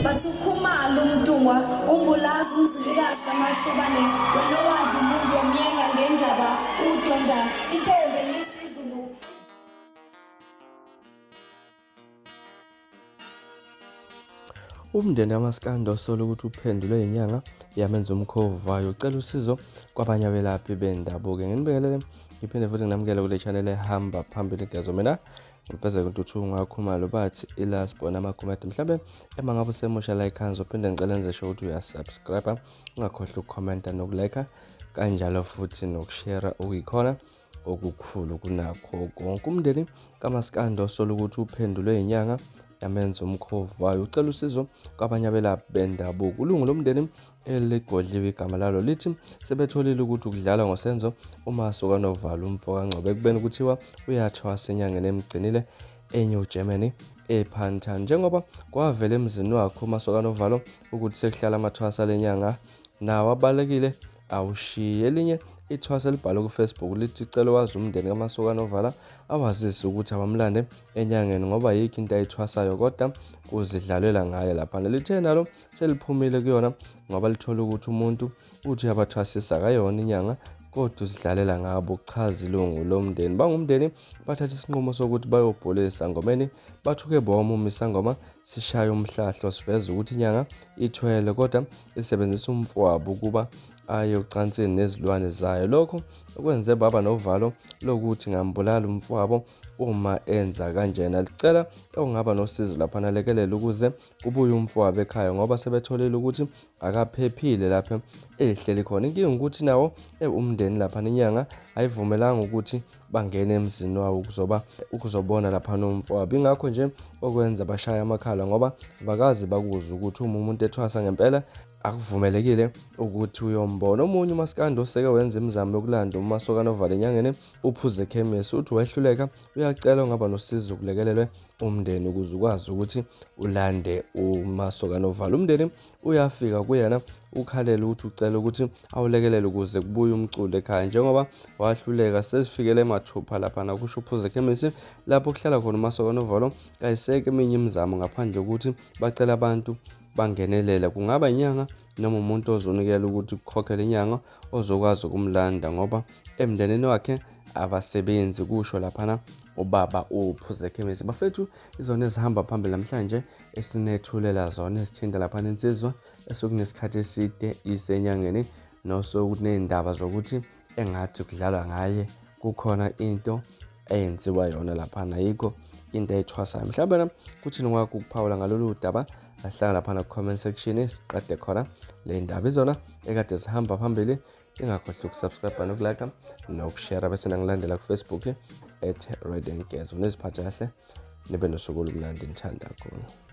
Bathi uKhumalo uMntungwa uMbulazi uMzilikazi kaMashobane wena owadla umuntu wamyenga ngendaba udonda intombi engisizulu. Umndeni kaMaskandi osola ukuthi uphendulwe yinyanga yamenza umkhovu wayo ucela usizo kwabanye abelaphi bendabuko. Nginibingelele ngiphinde futhi nginamukele kule channel ehamba phambili gezo mina ngimfezeke uNtuthu Ngakhumalo bathi ilasbona amakhumede mhlambe ema ngabe usemusha la ekhaya ngizophinde ngicela enze sure ukuthi uyasubscribe ungakhohlwa ukukhomenta nokulike kanjalo futhi nokushare okuyikhona okukhulu kunakho konke. Umndeni kaMaskandi osola ukuthi uphendulwe yinyanga yamenza umkhovu wayo ucela usizo kwabanye abelaphi bendabuko. Ilungu lomndeni eligodliwe igama lalo lithi sebetholile ukuthi ukudlala ngoSenzo uMasuka novalo umfo kaNgcobo ekubeni kuthiwa uyathwasa enyangeni emgcinile eNew Germany ePantan. Njengoba kwavela emzini wakhe uMasuka novalo ukuthi sekuhlala amathwasa lenyanga nawo abalekile awushiye. Elinye ithwasa elibhalwe kuFacebook lithi cela wazi umndeni kaMasuka Novala awazise ukuthi awamlande enyangeni ngoba yikho into ayithwasayo kodwa kuzidlalela ngaye laphana. Lithe nalo seliphumile kuyona ngoba lithola ukuthi umuntu uthi uyabathwasisa akayona inyanga kodwa uzidlalela ngabo, kuchaza ilungu lomndeni. Bangumndeni bathatha isinqumo sokuthi bayobhola esangomeni bathuke boma uma isangoma sishaya umhlahlo siveza ukuthi inyanga ithwele kodwa isebenzisa umfowabo ukuba aye ocansini nezilwane zayo. Lokho okwenze baba novalo lokuthi ngambulala umfowabo uma enza kanjena. Licela okungaba nosizo lapha nalekelela ukuze kubuye umfowabo ekhaya ngoba sebetholile ukuthi akaphephile lapha ehleli khona. Inkinga ukuthi nawo umndeni lapha nenyanga ayivumelanga ukuthi bangene emzini wawo ukuzoba ukuzobona lapha nomfowabo. Ingakho nje okwenza bashaya amakhala ngoba abakaze bakuzwe ukuthi uma umuntu ethwasa ngempela akuvumelekile ukuthi uyombona. Omunye umaskandi oseke wenza imizamo yokulanda uMasoka Novala enyangeni uphuze ekhemisi uthi wehluleka uyacela ungaba nosizo kulekelelwe umndeni ukuze ukwazi ukuthi ulande uMasoka Novala. Umndeni uyafika kuyena ukhalela ukuthi ucela ukuthi awulekelele ukuze kubuye umculo ekhaya njengoba wahluleka sesifikele mathupha laphana kusho uphuze ekhemisi lapho kuhlala khona uMasoka Novalo. Kayiseke eminye imizamo ngaphandle kokuthi bacela abantu bangenelele, kungaba inyanga noma umuntu ozonikela ukuthi kukhokhele inyanga ozokwazi ukumlanda ngoba emndenini wakhe abasebenzi, kusho laphana ubaba uphuze ekhemisi. Bafethu, izona ezihamba phambili namhlanje esinethulela zona ezithinta laphana insizwa esokunesikhathi eside isenyangeni nosokuney'ndaba zokuthi engathi kudlalwa ngaye kukhona into eyenziwa yona laphana yikho into ayithwasayo. Mhlawumbe na kuthini kwakho ukuphawula ngalolu daba? Ahlala laphana ku-comment section siqede khona le ndaba izona ekade zihamba phambili. Ingakhohlwa ukusubscribe nokulike nokushare bese nangilandela kuFacebook at Red and Gezo. Niziphathe kahle nibe nosuku olumnandi nithanda khona.